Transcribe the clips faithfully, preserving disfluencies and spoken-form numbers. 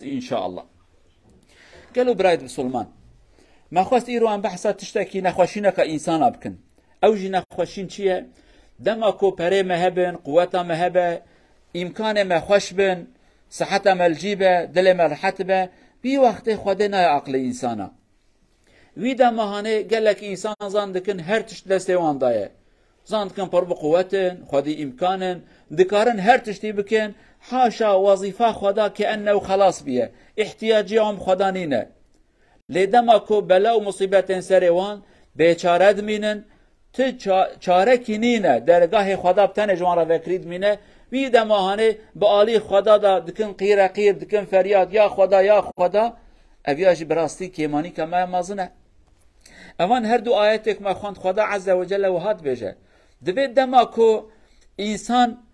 înşallah. Gelo birayê Misilman, me xwest îro em behsa tiştekî nexweşîneka însana bikin. Ew jî nexweşîn çi ye? Dema ku perê me hebin, quweta me hebe, îmkanê me xweş bin, siheta me li cî be, dilê me rihet be, wî wextê Xwedê nayê aqilê însana. Wî dema hanê gelek însan zan dikin her tişt destê wan de ye. Zan dikin pir bi quwet in, xwedî îmkan in, dikarin her tiştî bikin, haşa wezîfa xwe da ke ennew xelas biye. Îhtiyacî wan bi xwe da nîne. Lê dema ku bela û musîbetên serê wan bêçare dimînin, ti ça-, çarekî nîne, dergahê Xweda bi tenê ji wan re vekirî dimîne, wî dema hanê bi alî Xweda de dikin qîreqîr, dikin feryad, ya Xweda, ya Xweda, ev ya jî bi rastî kêmanîka me ya mezin e. Evan her du ayetêk me xwend Xweda Azze ve Celle wiha dibêje. Dibê dema ku însan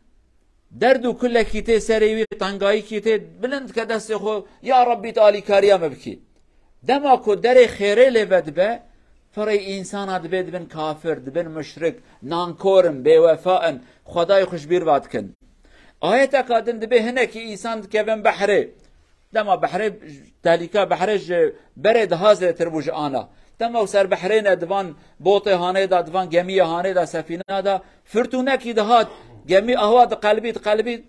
derd û kulekî tê serê wî, tengayîkî tê, bilind dike destê xwe, ya Rabbî tu alîkariya me bikî. Dema ku derê xêrê lê vedibe, pirê însana dibê dibin kafir, dibin muşrik, nankor in, bêwefa in, Xwedayê xwe ji bîr va dikin. Ayeteka din dibê hinekî însan dikevin behrê. Dema behrê, tehlîka behrê ji berê daha zêdetir bû ji ana. Dema û ser behrê ne, di van botê hanê de, di van gemiyê hanê de, sefîna de, firtûnekî dihat, gemî ahwa diqelibî, diqelibî,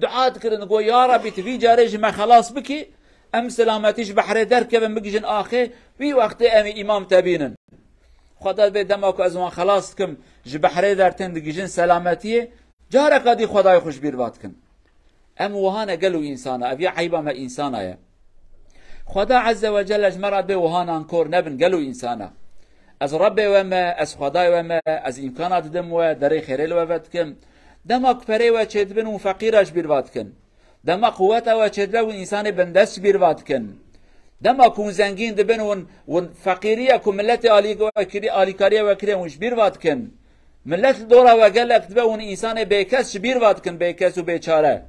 dua dikirin, got, ya Rabbî, tu vî carê ji me xelas bikî, em selametî ji behrê derkevin, bigihîjin axê, wî wextê em ê îman te bînin. Xweda dibê dema ku ez wan xelas dikim, ji behrê dertên digihîjin selametiyê, careka dî Xwedayê xwe ji bîr va dikin. Em wiha ne gelo însana, ev ya eyba me însana ye. Xweda Azze ve Celle ji me re dibê wiha nankor nebin gelo însana. Ez Rebbê we me, ez Xwedayê we me, ez îmkana didim we, derê xêrê li we vedikim. Dema ku perê we çêdibin û feqîra ji bîr va dikin. Dema quweta we çêdibe hûn însanê bindest ji bîr va dikin. Dema ku hûn zengîn dibin hûn, hûn feqîriya ku miletê alî-, we kirî-, alîkariya we kiriye hûn ji bîr va dikin. Milet li dora we gelek dibe hûn însanê bêkes ji bîr va dikin, bêkes û bêçare.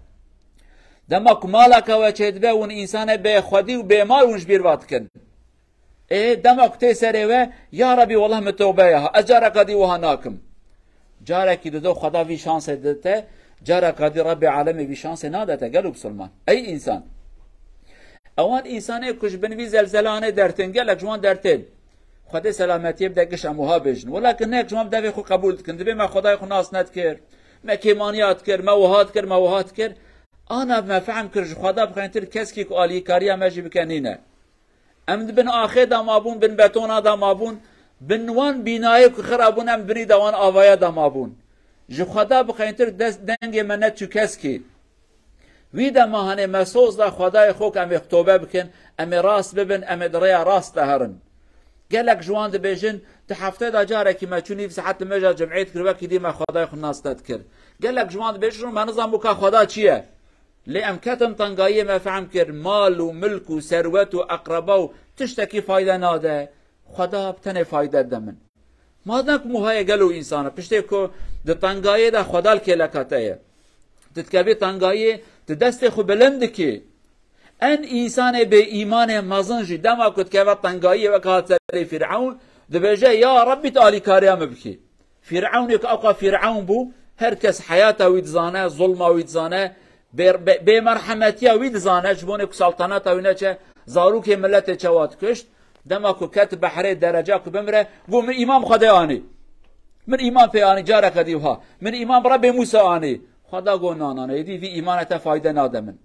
Dema ku malaka we çêdibe hûn însanê bêxwedî û bêmal hûn ji bîr va dikin. Ê, dema ku tê serê we, ya Rebî, wellah min tewbe ya, ez careka dî wiha nakim. Carekî dide Xweda vî şansê dide te, careka dî Rebbê Alemê vî şansê nade te, gelo bisilman. Ey însan. Ewan însanê ku ji bin vî zelzelanê dertên, gelek ji wan dertên. Xwedê selametiyê bide giş em wiha bêjin. Welakin hinek ji wan bi devê xwe qebûl dikin. Dibê me Xwedayê xwe nas nedikir. Me kêmaniya dikir, me wiha dikir, me wiha dikir. Ana me fehm kir ji Xweda bixeyntir keskî ku alîkariya me jî bike nîne. Em di bin axê de mabûn, bin betona de mabûn, bin wan bînayê ku xira bûn em binî de wan avaya de mabûn. Ji Xweda bixeyntir dest dengê me neçû keskî. Wî dema hanê me soz da Xwedayê xwe ku em ê tobe bikin, em ê rast bibin, em ê di rêya rast de herin. Gelek ji wan dibêjin, di heftê de carekî me çû nîv saet li mêja cem'ê dikir, wekî dî me Xwedayê xwe nas nedikir. Gelek ji wan dibêjin, me nizam bû ka Xweda çi ye? Lê em ketin tengayiyê me fehm kir, mal û milk û serwet û eqreba û tiştekî fayde nade. Xweda bi tenê fayde dide min. Madem ku muhaye gelo însana, piştê ku di tengayê de Xweda li kêleka te ye. Tu dikevî tengayê, tu destê xwe bilind dikî. En însanê bê îmanê mezin jî dema ku dikeve tengayê wek hat serê Fîr'ewn, dibêje, ya Rebbî tu alîkariya min bikî. Fîr'ewnê ku ewqa Fîr'ewn bû, her kes heyata wî dizane, zulma wî dizane, bê-, bê-, bêmerhemetiya wî dizane, ji bonê ku saltanata wî neçe, zarokê miletê çawa dikuşt, dema ku ket behrê dereca ku bimire, got, min îman bi Xwedê anî. Min îman pê anî, careke dî wiha. Min îman bi Rebbê Mûsa anî. Xweda got, na, na, na, êdî vî îmana te fayde nade min.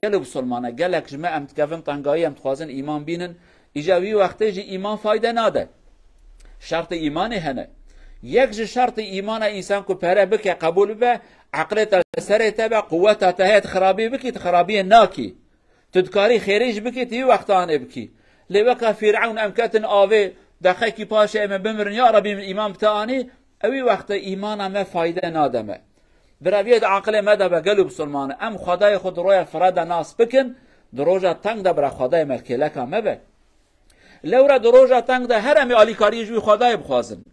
Gelo bisilmane, gelek ji me em dikevin tengayî, em dixwazin îman bînin, îca wî wextê jî îman fayde nade. Şertê îmanê hene. Yek ji şertê îmana însan ku pere bike, qebûl bibe, eqlê te li serê te be, quweta te heye, tu xirabî bikî, tu xirabiyê nakî. Tu dikarî xêrê jî bikî, tu wî wexta anê bikî. Lê weka Fîr'ewn em ketin avê, deqekî paşê em ê bimirin, ya Rebî min îman bi te anî, ewî wexte îmana me fayde nade me. Biraviyê di aqilê me de be gelo bisilmane. Em Xwedayê xwe di roya fira de nas bikin, di roja teng de bira Xwedayê me kêleka me be. Lewra di roja teng de her em ê alîkariyê ji wî Xwedayê bixwazin.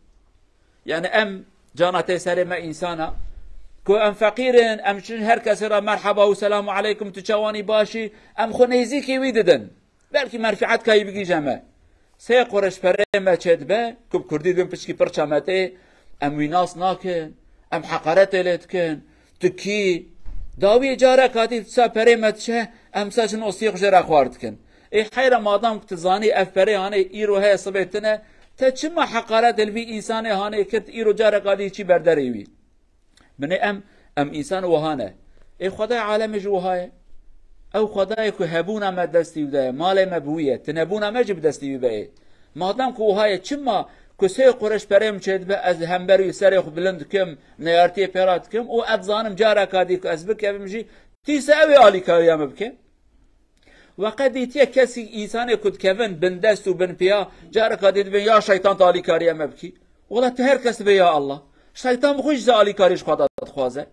Yani em cana tê serê me însana. Ku em feqîr in, em çin her kesê re merheba û selamu aleykum, tu çawanî başî, em xwe nêzîkî wî didin. Belkî merfîet kayî bigîje me. Sê qureş perê me çêdibe, ku bi kurdî dibin piçkî pirça me tê, em wî nas nakin, em heqaretê lê dikin, tu kî? Dawiyê carek hatî tu sa perê me diçe, Em saçin ostiyê xwe jê re xwar dikin. Ê heyra madam ku tu zanî ev perê hanê îro heye sibê tine, te çima heqaret li vî însanê hanê kir, tu îro careka dî çî berderê wî? Binê em, em însan wiha ne. Ê Xwedayê alemê jî wiha ye. Ew Xwedayê ku hebûna me destî wî de ye, malê me bi wî ye, tinebûna me jî bi destî wî be ê. Madem ku wiha ye, çima ku sê Qureş perê min çêdibe, ez li hember wî serê xwe bilind dikim, neyartiyê pê re dikim û ez dizanim careka dî ku ez bikevim jî, dîse ew ê alîkariya min bike? We qet dîtiye kesî, însanê ku dikevin bindest û binpiya, careka dî dibên ya şeytan tu alîkariya me bikî? Wela tu her kes dibe ya Allah. Şeytan bi xwe jî se alîkarî ji Xweda dixwaze.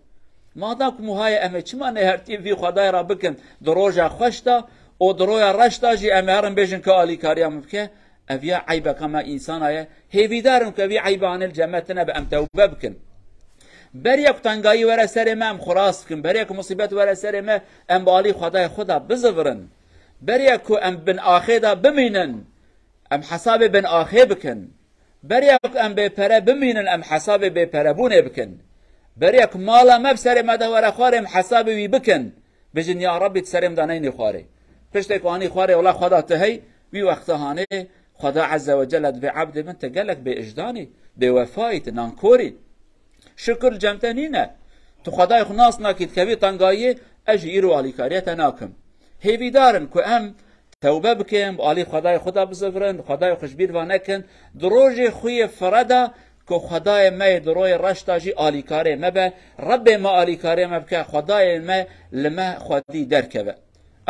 Madem ku muhaye em ê çima nêhertiyê vî Xwedayê re bikin di roja xweş de û di roya reş de jî em ê herin bêjin ka alîkariya min bike? Ev ya eybeka me însana ye. Hêvîdar im ku vî eyba hanê li cem me tine be, em tewbe bikin. Beriya ku tengayî were serê me, em xwe rast bikin. Beriya ku musîbet were serê me, em bi alî Xwedayê xwe de bizivirin. Beriya ku em bin axê de bimînin, em hesabê bin axê bikin. Beriya ku em bê pere bimînin, em hesabê bê perebûnê bikin. Beriya ku mala me bi serê me de were xwarê, em hesabê wî bikin. Bijin, ya Rabbî, tu serê min de neynî xwarê. Piştê ku anî xwarê, wela Xweda tu hey, wî wexta hanê Xweda Azze ve Celle divê ebdê min, tu gelek bêijdanî, bêwefayî, tu nankorî. Şikir cem te nîne. Tu Xwedayê xwe nas nakî, dikevî tengayiyê, ez jî îro alîkariya te nakim. Hêvîdar in ku em tewbe bikin, bi alî Xwedayê xwe de bizivirin, Xwedayê xwe ji bîr ve nekin. Di rojê xwe yê fire de ku Xwedayê me yê di royê reş de jî alîkarê me be. Rebbê me alîkarê me bike, Xwedayê me li me xwedî derkeve.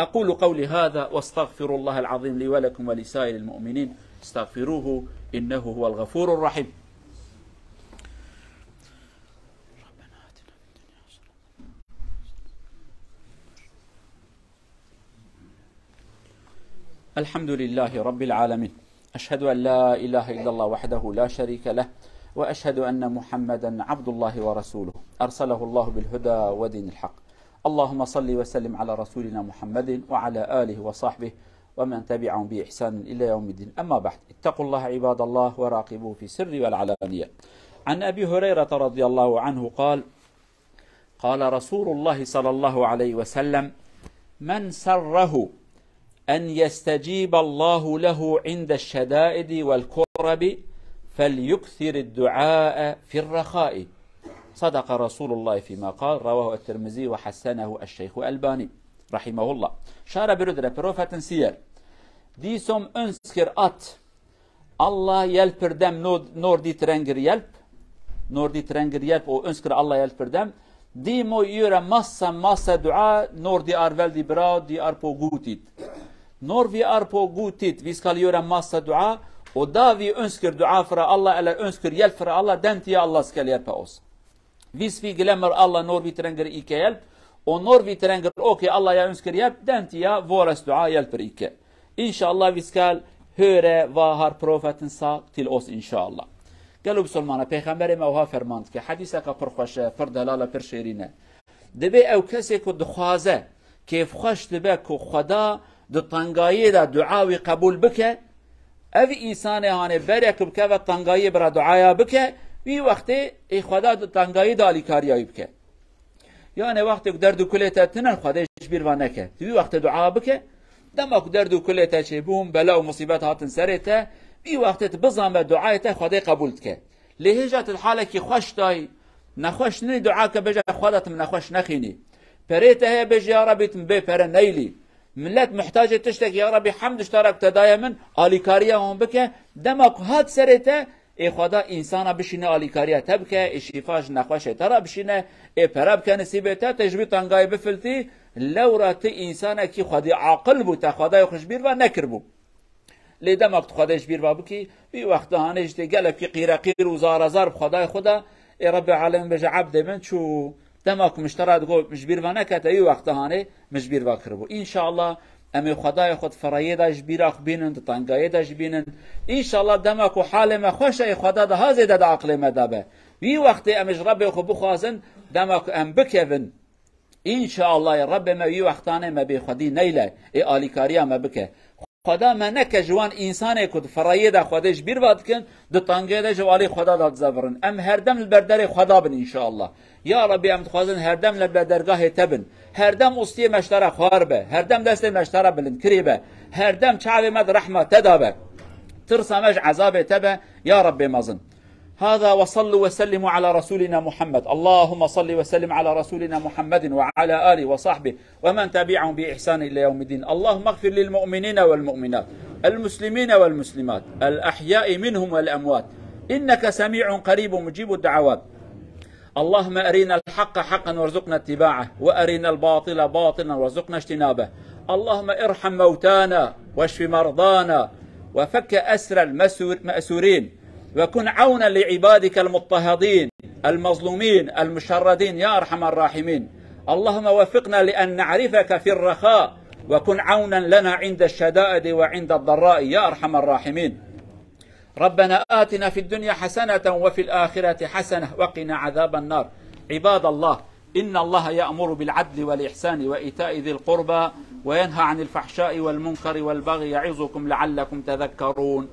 أقول قولي هذا وأستغفر الله العظيم لي ولكم ولسائر المؤمنين. استغفروه إنه هو الغفور الرحيم. الحمد لله رب العالمين. أشهد أن لا إله إلا الله وحده لا شريك له، وأشهد أن محمدا عبد الله ورسوله، أرسله الله بالهدى ودين الحق. اللهم صل وسلم على رسولنا محمد وعلى آله وصحبه ومن تبعهم بإحسان إلى يوم الدين. أما بعد، اتقوا الله عباد الله وراقبوه في السر والعلانية. عن أبي هريرة رضي الله عنه قال: قال رسول الله صلى الله عليه وسلم: من سره أن يستجيب الله له عند الشدائد والكرب فليكثر الدعاء في الرخاء. صدق رسول الله فيما قال. رواه الترمذي وحسنه الشيخ الألباني رحمه الله. Şara birudre profetin siyer. Dîsom önskir at Allah yelpirdem no-, nor dît rengir yelp. Nor dît rengir yelp û önskir Allah yelpirdem. Dîmo yura massa massa dua nor di arvel di bra di arpo gutit. Nor vi arpo gutit, viskal yura massa dua û da vi önskir dua fira Allah, ele önskir yelp fira Allah, dentiya Allah skel yelpa os. Vîsvî gilemir Allah nor vî trengir îke yelp, û nor vî trengir okê Allah ya uns kir yelp, dentiya vores dua yelpir îke. Înşallah vîskal höre va har profetin sa til os înşallah. Gelo bisolmana, Pêxemberê me wiha ferman dike. Hedîseka pir xweş e, pir delal e, pir şêrîn e. Dibê ew kesê ku dixwaze, kêfxweş dibe ku Xweda di tengayê de dua wî qebûl bike, ev însanê hanê berê ku bikeve tengayê bira duaya bike, wî wextê ê Xweda di tengayê de alîkariya wî bike. Yanê wextê ku derd û kulê te tinin Xwedê ji bîr ve neke. Tu wî wextê dua bike, dema ku derd û kulê te çêbûn, bela û musîbet hatin serê te, wî wextê tu bizanbe duayê te Xwedê qebûl dike. Lê hêja tu di halekî xweş dayî, nexweş ninî dua ke bêje Xweda tu min nexweş nexînî. Perê te heye bêje ya Rebî tu min bê pere neylî. Milet muhtacê tiştekî ya Rebî hemd ji te re ku te daye min, alîkariya wan bike. Dema ku hat serê te, ê Xweda însana bişîne alîkariya te bike, ê şîfa ji nexweşê te re bişîne, ê pere bike nisîbê te, te ji wî tengayê bifiltî, lewra tu însanekî xwedî aqil bû, te Xwedayê xwe ji bîr ve nekiribû. Lê dema ku tu Xwedê ji bîr ve bikî, wî wexta hanê ji tê gelekî qîreqîr û zarazar bi Xwedayê xwe de, ê Rebbê Alemîn bêje, ebdê min çû, dema ku min ji te re digot, min ji bîr ve nekete, wî wexta hanê min ji bîr ve kiribû. Înşallah em ê Xwedayê xwe di fereyê de ji bîra xwe bînin, di tengayê de jî bînin. Înşallah dema ku halê me xweş e, ê Xweda daha zêde di aqilê me de be. Wî wextê em ê ji Rebbê xwe bixwazin, dema ku em bikevin, înşallah ê Rebbê me wî wextanê me bêxwedî neyle, ê alîkariya me bike. Xweda me neke ji wan însanê ku di ferayê de Xwedê ji bîr ve dikin, di tengê de ji alî Xweda de dizevirin. Em herdem li ber derê Xweda bin înşallah. Ya Rabbî, em dixwazin herdem li ber dergahê te bin. Herdem ustiyê me ji te re xwar be. Herdem destê me ji te re bilindkirî be. Herdem çavê me di rehma te de be. Tirsa me ji ezabê te be. Ya Rabbê mezin. هذا وصلوا وسلموا على رسولنا محمد. اللهم صل وسلم على رسولنا محمد وعلى آله وصحبه ومن تبعهم بإحسان إلى يوم الدين. اللهم اغفر للمؤمنين والمؤمنات، المسلمين والمسلمات، الأحياء منهم والأموات، إنك سميع قريب مجيب الدعوات. اللهم أرنا الحق حقا وارزقنا اتباعه، وأرنا الباطل باطلا وارزقنا اجتنابه. اللهم ارحم موتانا واشف مرضانا وفك أسر المسور-، المأسورين، وكن عونا لعبادك المضطهدين المظلومين المشردين يا أرحم الراحمين. اللهم وفقنا لأن نعرفك في الرخاء، وكن عونا لنا عند الشدائد وعند الضراء يا أرحم الراحمين. ربنا آتنا في الدنيا حسنة وفي الآخرة حسنة وقنا عذاب النار. عباد الله، إن الله يأمر بالعدل والإحسان وإيتاء ذي القربى وينهى عن الفحشاء والمنكر والبغي يعظكم لعلكم تذكرون.